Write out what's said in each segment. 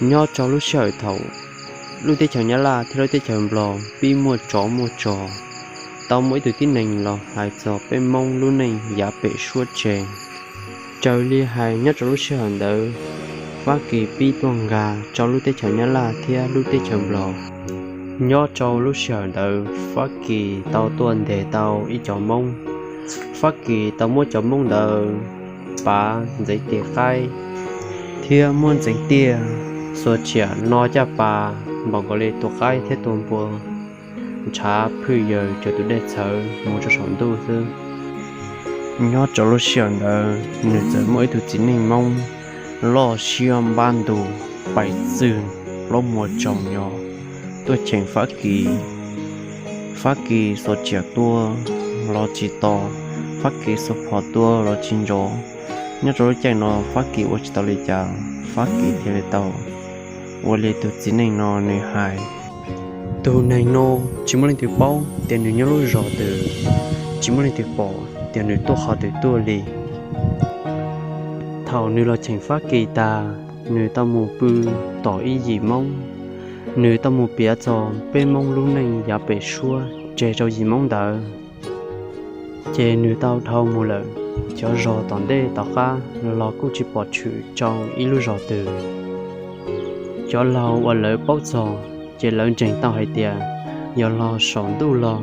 Nyob rau lub sij hawm thaum lub teb chaws Nyab Laj thiab lub teb chaws Nplog pib muaj tsov muaj rog, tau muaj ib tug tib neeg los hais txog peb Hmoob lub neej yav pem suab tseg. Raws li hais nyob rau lub sij hawm ntawd, Fab Kis pib tuaj nkag rau lub teb chaws Nyab Laj thiab lub teb chaws Nplog. Nyob rau lub sij hawm ntawd Fab Kis tau tuaj ntes tau ib cov Hmoob. Fab Kis tau muab cov Hmoob ntawd pav ntxeev tis qaib thiab muab ntxeev tiaj, xuas riam no caj pas npaum nkaus li tua qaib thiab tua npua, ntshav phwj yaws cuag tus dej txhawv mus rau saum ntuj xwb. Nyob rau lub sij hawm ntawd nws txawm muaj ib tug txiv neej Hmoob loj siab npab ntug, pais txwg plaub muag tsaus nyo tuaj cheem Fab Kis. Fab Kis xuas riam tua los tsis to, Fab Kis xuas phom tua los tsis ntsov. Nyob rau lub caij no Fab Kis ua tsis tau li cas, Fab Kis thiaj li tau ua li tus txiv neej no nws hais. Tus neeg no tsis muaj leej twg paub tias nws nyob lub zos twg, tsis muaj leej twg pom tias nws tuaj qhov twg tuaj li. Thaum nws los cheem Fab Kis tas, nws tau mus pw tom ib yim Hmoob, nws tau mus piav txog peb Hmoob lub neej yav pem suab tseg rau yim Hmoob ntawd. Ces nws tau dhau mus lawm cov zos tom ntej tom qab los kuj tsis pom tshwm rau ib lub zos twg. Cov laug uas lawv paub txog ces lawv ntseeg tau hais tias yog los saum ntuj los,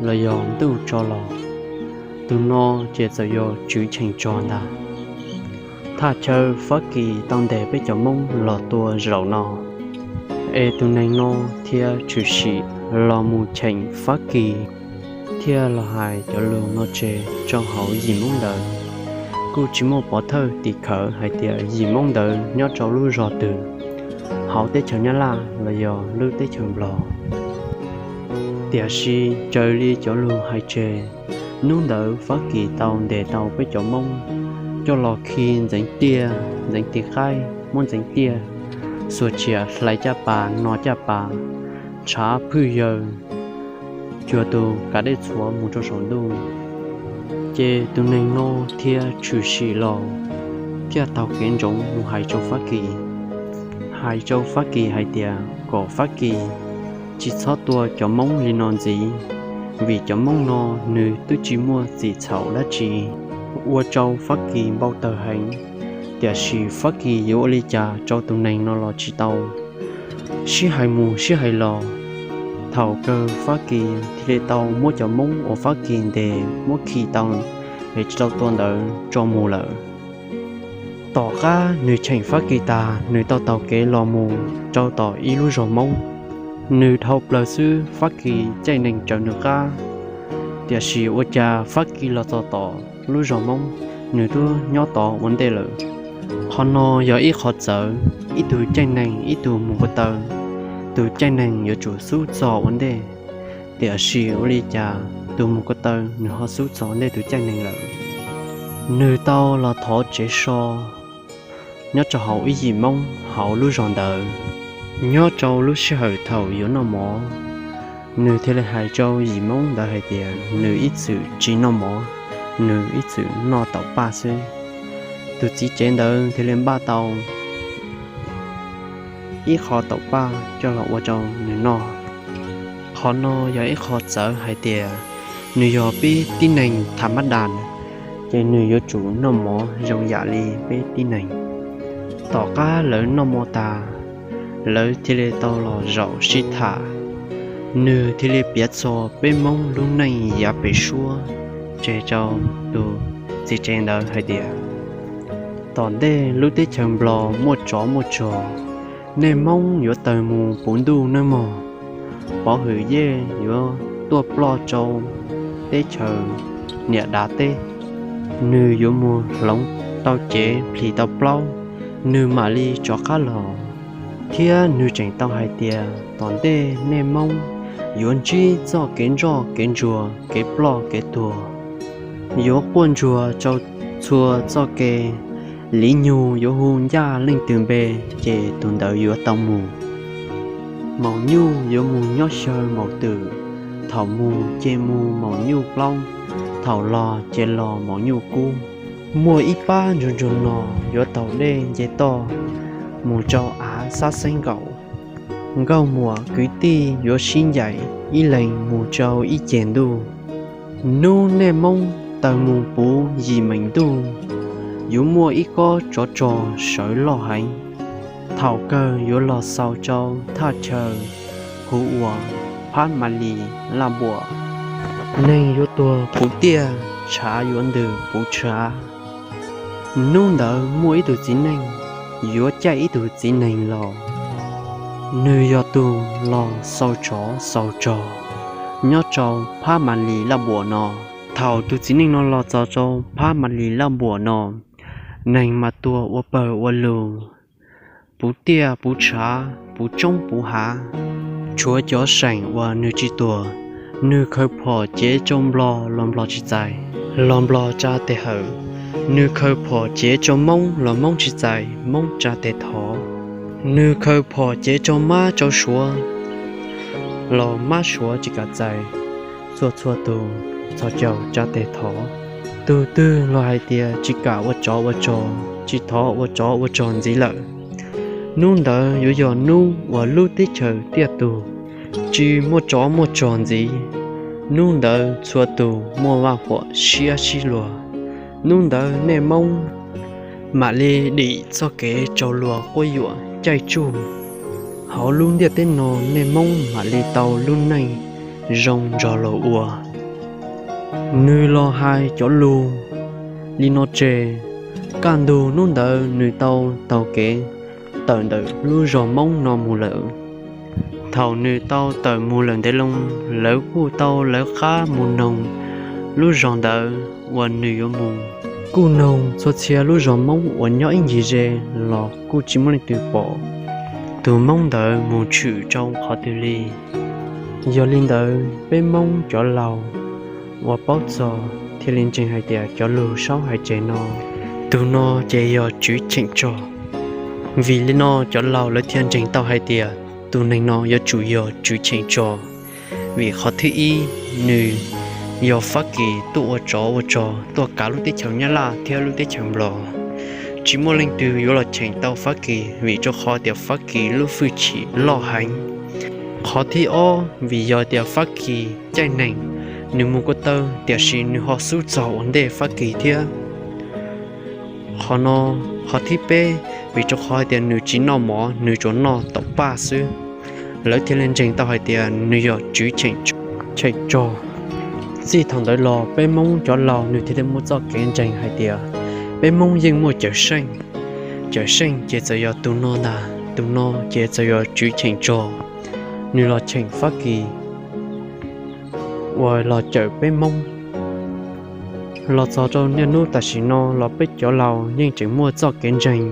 los yog ntuj tso los, tus no ces txawm yog tswv cheem tsog ntag. Thaj chaw Fab Kis tau ntes peb cov Hmoob los tua zaum no, es tus neeg no thiaj tshwm sim los mus cheem Fab Kis thiab los hais cov lus no tseg rau hauv yim Hmoob ntawd. Kuj tsis muaj pov thawj tim khawv hais tias yim Hmoob ntawd nyob rau lub zos twg, hauv teb chaws Nyab Laj los yog lub teb chaws Nplog. Tiam sis raws li cov lus hais tseg, hnub ntawd Fab Kis tau ntes tau peb cov Hmoob coj los khi ntxeev tiaj ntxeev tis qaib, muab ntxeev tiaj, xuas riam hlais caj pas no caj pas, ntshav phwj yaws cuag tus kav dej txhuav mus rau saum ntuj. Ces tus neeg no thiaj tshwm sim los thiaj taug kev ntsoov mus hais rau Fab Kis, hais rau Fab Kis hais tias kom Fab Kis tsis txhob tua cov Hmoob li no ntxiv, vim cov Hmoob no nws twb tsis muaj txim txhaum dab tsi, ua rau Fab Kis npau taws heev. Tiam sis Fab Kis yuav ua li cas rau tus neeg no los tsis tau, sib hais mus sib hais los, thaum kawg Fab Kis thiaj li tau muab cov Hmoob uas Fab Kis ntes muab khi tau es tsis tau tua ntawd tso mus lawm. Tom qab nws cheem Fab Kis tas, nws tau taug kev los mus rau tom ib lub zos Hmoob. Nws dhau plaws xwb Fab Kis caij nees raws nws qab, tiam sis ua cas Fab Kis los txog tom lub zos Hmoob, nws twb nyob tod ua ntej lawm. Qhov no yog ib qho txawv, ib tug caij nees ib tug mus ko taw, tus caij nees yuav tsum xub txog ua ntej, tiam sis ua li cas tus mus ko taw nws ho xub txog ntej tus caij nees lawm. Nws tau los thov tsev so nyob rau hauv ib yim Hmoob hauv lub zos ntawd. Nyob rau lub sij hawm thaum yuav noj mov, nws thiaj li hais rau yim Hmoob ntawd hais tias nws ib txwm tsis noj mov, nws ib txwm noj taum paj xwb. Tus txiv tsev ntawd thiaj li npaj tau ib qho taum paj coj los ua rau nws noj. Qhov no yog ib qho txawv hais tias nws yog peb tib neeg tham mab das, ces nws yuav tsum noj mov zoo yam li peb tib neeg. Tom qab lawv noj mov tas, lawv thiaj li tau los zaum sib tham. Nws thiaj li piav txog peb Hmoob lub neej yav pem suab tseg rau tus txiv tsev ntawd hais tias, tom ntej lub teb chaws Nplog muaj tsov muaj rog, nej Hmoob yuav tawg mus puv ntuj nawb mog. Pov hwm yej yuav tuaj ploj rau teb chaws niam dav teb, nws yuav mus hloov tau cev plhis tau plaub, nws mam li rov qab los. Thiab nws tseem tau hais tias tom ntej nej Hmoob yuav ntsib txoj kev ntsoj kev ntsuag kev ploj kev tuag, yuav quaj ntsuag rau txhua txoj kev, liv nyug yuav hu ncaj leej twg npe, ces tus ntawd yuav tau mus. Maum nyuj yuav mus nyob xyaw maum twm, thaum mus ces mus maum nyuj plaub, thaum los ces los maum nyuj kub. Muaj ib pab ntsuag ntsuag no yuav taug dej nce toj, mus rau av sab xeeb nkaus. Nkauj muam kwv tij yuav sib ncaim ib leeg mus rau ib ce ntuj. Hnub nej Hmoob tawg mus puv yim meem ntuj, yuav muaj ib kob tsov rog sawv loj heev. Thaum kawg yuav los xaus rau thaj chaw hu ua Phab Mam Lis Laj Npuam. Neeg yuav tuag puv tiaj, tshav yuav ntws puv tshav. Hnub ntawd muaj ib tug txiv neej yuav caij ib tug txiv neeg los. Nws yog tus los xaus tsov xaus rog nyob rau Phab Mam Lis Laj Npuam no. Thaum tus txiv neej no los txog rau Phab Mam Lis Laj Npuam no, neeg mas tuag ua pawg ua lug, puv tiaj puv tshav, puv roob puv hav. Tshuav cov seem uas nws tsis tuag, nws khaws phom cev rau Nplog los Nplog tsis txais, los Nplog tsa tes hawm. Nws khaws phom cev rau Hmoob los Hmoob tsis txais, Hmoob tsa tes thov. Nws khaws phom cev rau Mab rau Suav los Mab Suav tsis kam txais. Txhua txhua tus txhos caug tsa tes thov. Tus twg los hais tias tsis kam ua tsov ua rog, tsis thov ua tsov ua rog ntxiv lawm. Hnub ntawd yuav yog hnub uas lub teb chaws tiaj tus, tsis muaj tsov muaj rog ntxiv. Hnub ntawd txhua tus muaj vaj huam siab sib luag. Hnub ntawd nej Hmoob mam li dim txoj kev rau luag quab yuam caij tsuj. Hauv lub ntiaj teb no nej Hmoob mam li tau lub neej zoo nrog luag ua. Nws los hais cov lus li no tseg, kaj ntug hnub ntawd nws tau taug kev tawm ntawm lub zos Hmoob no mus lawm. Thaum nws tau tawm mus lawm ntev loo, lawv kuj tau lawv qab mus noog lub zos ntawd uas nws yuav mus. Kuj noog txhua txhia lub zos Hmoob uas nyob ib ncig ze los kuj tsis muaj leej twg pom tus Hmoob ntawd mus tshwm rau qhov twg li. Yog li ntawd peb Hmoob cov laus uas paub txog thiaj li ntseeg hais tias cov lus Saub hais tseg no, tus no ces yog Tswv Cheem Tsog. Vim li no cov laus lawv thiaj ntseeg tau hais tias tus neeg no yuav tsum yog Tswv Cheem Tsog. Vim qhov thib ib, nws yog Fab Kis tuaj ua tsov ua rog tuaj kav lub teb chaws Nyab Laj thiab lub teb chaws Nplog. Tsis muaj leej twg yuav los cheem tau Fab Kis vim rau qhov tias Fab Kis lub hwj chim loj heev. Qhov thib ob, vim yog tias Fab Kis caij neeg, nws mus ko taw tiam sis nws ho xub txog ua ntej Fab Kis thiab. Qhov no, qhov thib peb, vim rau qhov hais tias nws tsis noj mov, nws tsuas noj taum paj xwb, lawv thiaj li ntseeg tau hais tias nws yog Tswv Cheem Tsog. Txij thaum ntawd los peb Hmoob cov laus nws thiaj li muaj txoj kev ntseeg hais tias peb Hmoob yeej muaj Cawm Seej. Cawm Seej ces txawm yog tus no ntag, tus no ces txawm yog Tswv Cheem Tsog, nws los cheem Fab Kis uas los cawm peb Hmoob. Los txog rau niaj hnub tam sim no los peb cov laus yeej tseem muaj txoj kev ntseeg.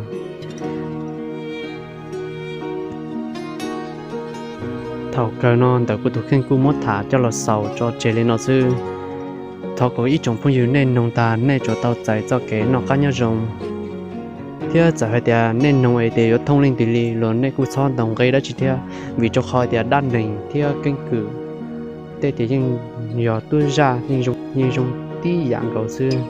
Thaum kawg no ntawm kuv tus kheej kuj muab tham coj los xaus tso tseg li no xwb. Thov kom ib tsoom phooj ywg nej noog tag nej tsuas tau txais txoj kev noj qab nyob zoo, thiab txawm hais tias nej noog es tias yuav thooj leej twg li los nej kuj txhob ntaus nqe dab tsi thiab, vim rau qhov tias dab neeg thiab keeb kwm tej tias yeej yog tub zaj, yeej zoo tib yam nkaus xwb.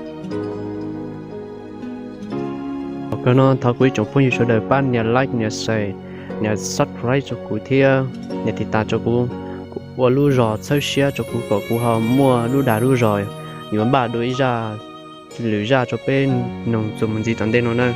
Thaum kawg no thov kuv ib tsoom phooj ywg sawv daws pab nias like, nias share, nias subscribe rau kuv thiab nias tiv tas rau kuv, kuv ua lub zog txhawb siab rau kuv kom kuv ho muaj lub dag lub zog yuav npaj dua ib zaj lwm zaj rau peb noog txuas mus ntxiv tom ntej no na.